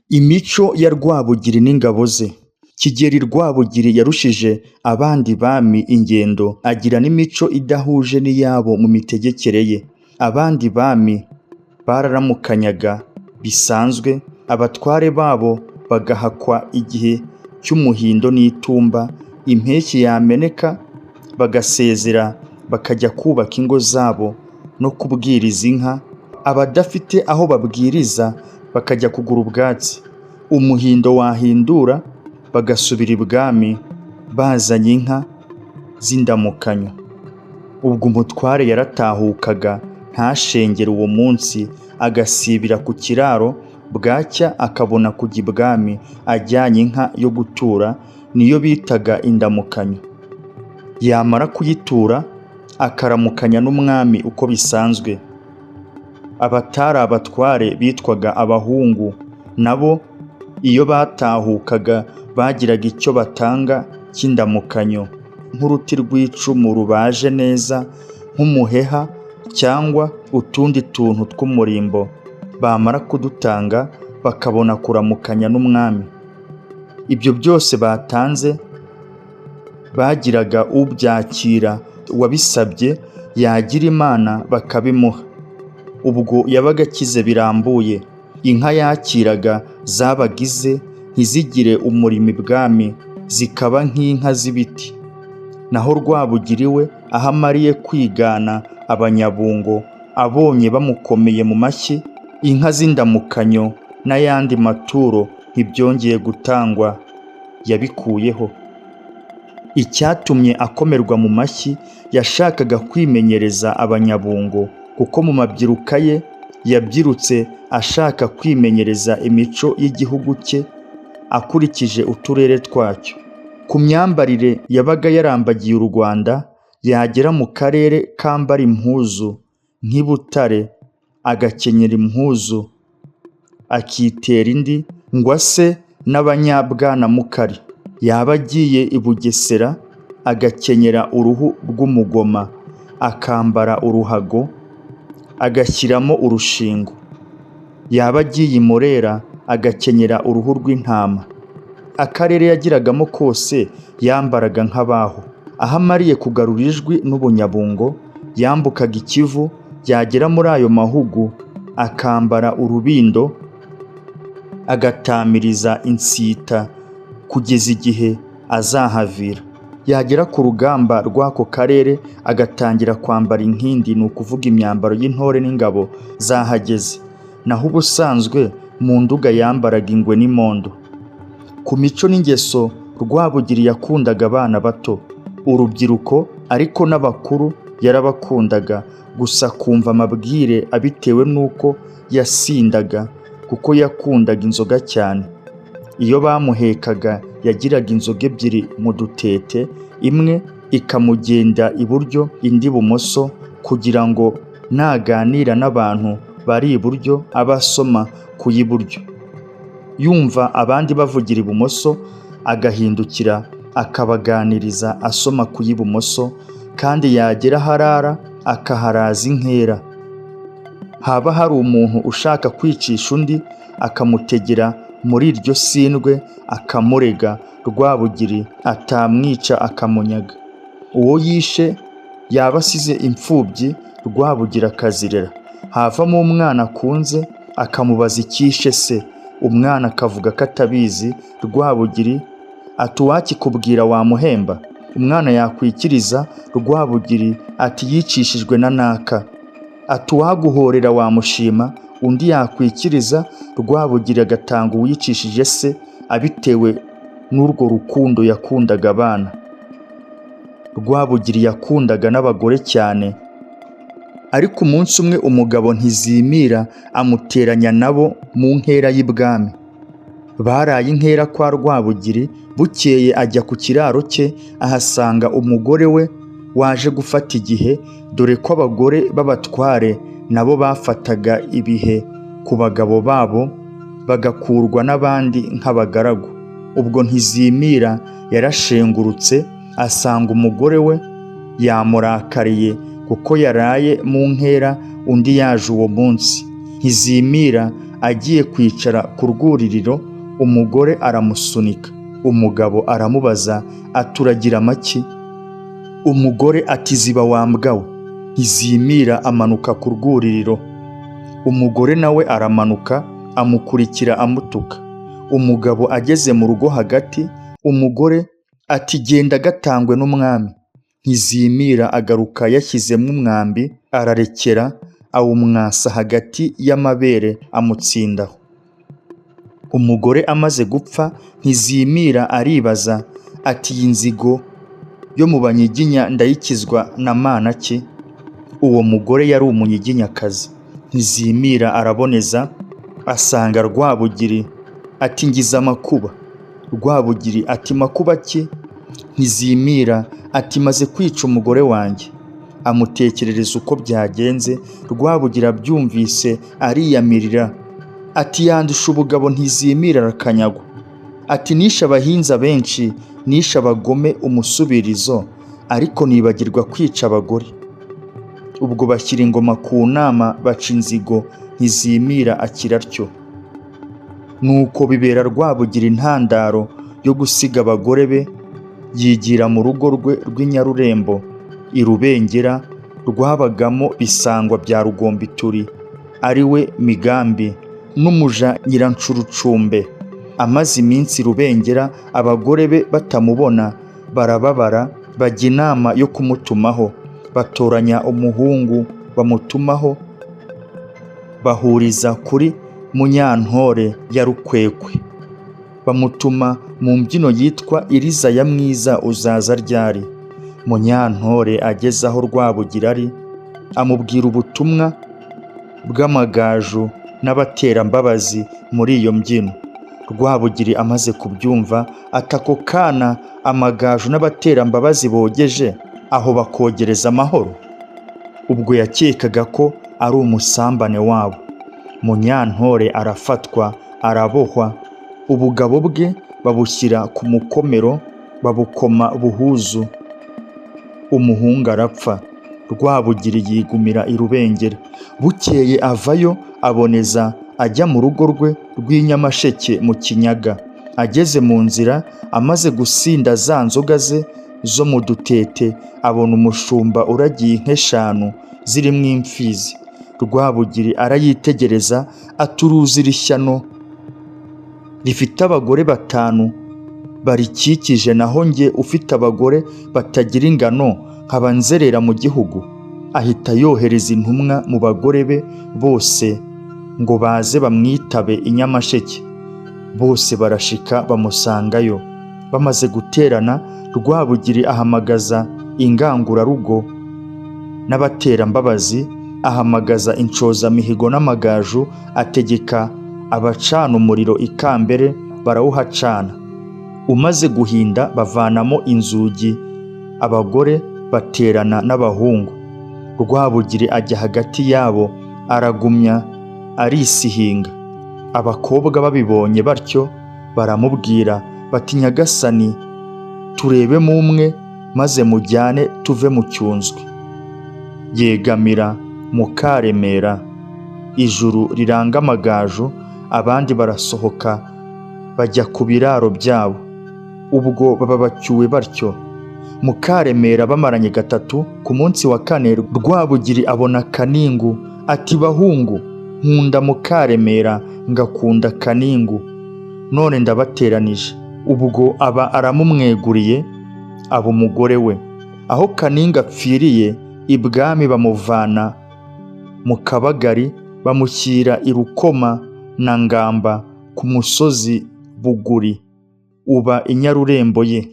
Imico ya Rwabugiri n'ingabo ze. Kigeli Rwabugiri yarushije abandi bami ingendo, agira n'imico idahuje n'iyabo mu mitegekere ye. Abandi bami bararamukanyaga bisanzwe, abatware babo bagahakwa igihe cy'umuhindo n'itumba, impeshyi yameneka bagasezera bakajya kubaka ingo zabo no kubwiriza inka, abadafite aho babwiriza bakajya kugura ubwatsi. Umuhindo wahindura bagasubira ibwami bazanye inka z'indamukanyo. Ubwo umutware yaratahukaga ntashengere uwo munsi, agasibira ku kiraro, bwacya akabona kujya ibwami ajyanye inka yo gutura, niyo bitaga indamukanyo. Yamara kuyitura akaramukanya n'umwami uko bisanzwe. Abatari abatware bitwaga abahungu, nabo iyo batahukaga bagiraga icyo batanga cy'indamukanyo, nk'uruti rw'icumu rubaje neza, nk'umuheha cyangwa utundi tuntu tw'umurimbo. Bamara kudutanga bakabona kuramukanya n'umwami. Ibyo byose batanze bagiraga ubyakira wabisabye, yagira Imana bakabimuha. Ubwo yabaga akize birambuye. Inka yakiraga zabaga ize, ntizigire umurimo ibwami, zikaba nk'inka z'ibiti. Naho Rwabugiri we aho amariye kwigana Abanyabungo, abonye bamukomeye mu mashyi, inka z'indamukanyo n'ayandi maturo ntibyongeye gutangwa, yabikuyeho. Icyatumye akomerwa mu mashyi, yashakaga kwimenyereza Abanyabungo, kuko mu mabyiruka ye yabyirutse ashaka kwimenyereza imico y'igihugu cye akurikije uturere twacyo. Ku myambarire yabaga yarambagiye u Rwanda, yagera mu karere kambara impuzu nk'i Butare agakenyera impuzu, akitera indi ngo ase n'Abanyabwanamukari. Yaba agiye i Bugesera agakenyera uruhu rw'umugoma, akambara uruhago, agashyiramo urushingo. Yaba agiye i Murera agakenyera uruhu rw'intama. Akarere yagiragamo kose yambaraga nk'abaho. Aho amariye kugarura ijwi n'Ubunyabungo, yambukaga Ikivu, yagera muri ayo mahugu akambara urubindo, agatamiriza insita kugeza igihe azahavira. Yagera ku rugamba rw'ako karere agatangira kwambara inkindi, ni ukuvuga imyambaro y'intore n'ingabo zahageze. Naho ubusanzwe mu Nduga yambaraga ingwe n'imondo. Ku mico n'ingeso, Rwabugiri yakundaga abana bato, urubyiruko, ariko n'abakuru yarabakundaga, gusa akumva amabwire abitewe n'uko yasindaga, kuko yakundaga inzoga cyane. Iyo bamuhekaga yagiraga inzoga ebyiri mu dutete, imwe ikamugenda iburyo indi ibumoso, kugira ngo naganira n'abantu bari iburyo abe asoma ku y'iburyo. Yumva abandi bavugira ibumoso agahindukira akabaganiriza asoma ku y'ibumoso, kandi yagera aho arara akaharaza inkera. Haba hari umuntu ushaka kwicisha undi akamutegera muri iryo sindwe akamurega, Rwabugiri atamwica akamunyaga. Uwo yishe yaba asize imfubyi, Rwabugiri akazirera. Havamo umwana akunze akamubaza icyishe se, umwana akavuga ko atabizi, Rwabugiri ati uwakikubwira wamuhemba? Umwana yakwikiriza, Rwabugiri ati yicishijwe na naka. Ati uwaguhorera wamushima? Undi yakwikiriza, Rwabugiri agatanga uwicishije se, abitewe n'urwo rukundo yakundaga abana. Rwabugiri yakundaga n'abagore cyane, ariko umunsi umwe umugabo Ntizimira amuteranya nabo mu nkera y'ibwami. Baraye inkera kwa Rwabugiri, bukeye ajya ku kiraro cye ahasanga umugore we waje gufata igihe, dore ko abagore b'abatware nabo bafataga ibihe ku bagabo babo, bagakurwa n'abandi nk'abagaragu. Ubwo Ntizimira yarashengurutse asanga umugore we yamurakariye kuko yaraye mu nkera undi yaje uwo munsi. Ntizimira Agiye kwicara ku rwuririro, umugore aramusunika. Umugabo aramubaza aturagira amaki? Umugore ati ziba wambwa we. Ntizimira amanuka ku rwuririro. Umugore nawe aramanuka amukurikira amutuka. Umugabo ageze mu rugo hagati, umugore ati genda gatangwe n'umwami. Ntizimira agaruka yashyizemo umwambi, ararekera awumwasa hagati y'amabere amutsindaho. Umugore amaze gupfa, Ntizimira aribaza ati iyi nzigo yo mu Banyiginya ndayikizwa na mana ki? Uwo mugore yari umunyiginyakazi. Ntizimira araboneza asanga Rwabugiri ati ngize amakuba. Rwabugiri ati makuba ki? Ntizimira ati maze kwica umugore wanjye. Amutekerereza uko byagenze. Rwabugiri abyumvise ariyamirira ati yandusha ubugabo Ntizimira arakanyagwa. Ati nishe abahinza benshi, nishe abagome umusubirizo, ariko nibagirwa kwica abagore. Ubwo bashyira ingoma ku nama baca inzigo, Ntizimira akira atyo. Nuko bibera Rwabugiri intandaro yo gusiga abagore be, yigira mu rugo rwe rw'i Nyarurembo i Rubengera, rwabagamo Bisangwa bya Rugombituri, ari we Migambi n'umuja Nyiranshurucumbe. Amaze iminsi i Rubengera, abagore be batamubona barababara, bajya inama yo kumutumaho. Batoranya umuhungu bamutumaho, bahuriza kuri Munyantore ya Rukwekwe. Bamutuma mu mbyino yitwa Iriza ya Mwiza uzaza ryari. Munyantore ageze aho Rwabugiri ari, amubwira ubutumwa bw'amagaju n'abaterambabazi muri iyo mbyino. Rwabugiri amaze kubyumva ati ako kana amagaju n'abaterambabazi bogeje aho bakogereza amahoro. Ubwo yakekaga ko ari umusambane wabo. Munyantore arafatwa arabohwa, ubugabo bwe babushyira ku mukomero babukoma buhuzu. Umuhungu arapfa. Rwabugiri yigumira i Rubengera. Bukeye avayo aboneza ajya mu rugo rwe rw'i Nyamasheke mu Kinyaga. Ageze mu nzira amaze gusinda za nzoga ze zo mu dutete, abona umushumba uragiye inka eshanu zirimo imfizi. Rwabugiri arayitegereza aturuza iri shyano rifite abagore batanu barikikije, naho njye ufite abagore batagira ingano nkaba nzerera mu gihugu. Ahita yohereza intumwa mu bagore be bose ngo baze bamwitabe i Nyamasheke. Bose barashika bamusangayo. Bamaze guterana, Rwabugiri ahamagaza ingangurarugo n'abaterambabazi, ahamagaza inshozamihigo n'amagaju, ategeka abacana umuriro ikambere barawuhacana. Umaze guhinda bavanamo inzugi, abagore baterana n'abahungu. Rwabugiri ajya hagati yabo aragumya arisihinga. Abakobwa babibonye batyo baramubwira bati nyagasani turebemo umwe maze mujyane tuve mu cyunzwe. Yegamira Mukaremera, ijuru riranga amagaju, abandi barasohoka bajya ku biraro byabo. Ubwo baba bacyuwe batyo. Mukaremera bamaranye gatatu, ku munsi wa kane Rwabugiri abona Kaningu ati bahungu nkunda Mukaremera ngakunda Kaningu, none ndabateranije. Ubwo aba aramumweguriye aba umugore we. Aho Kaningu apfiriye ibwami bamuvana mu Kabagari bamushyira i Rukoma na Ngamba ku musozi Buguri, uba i Nyarurembo ye.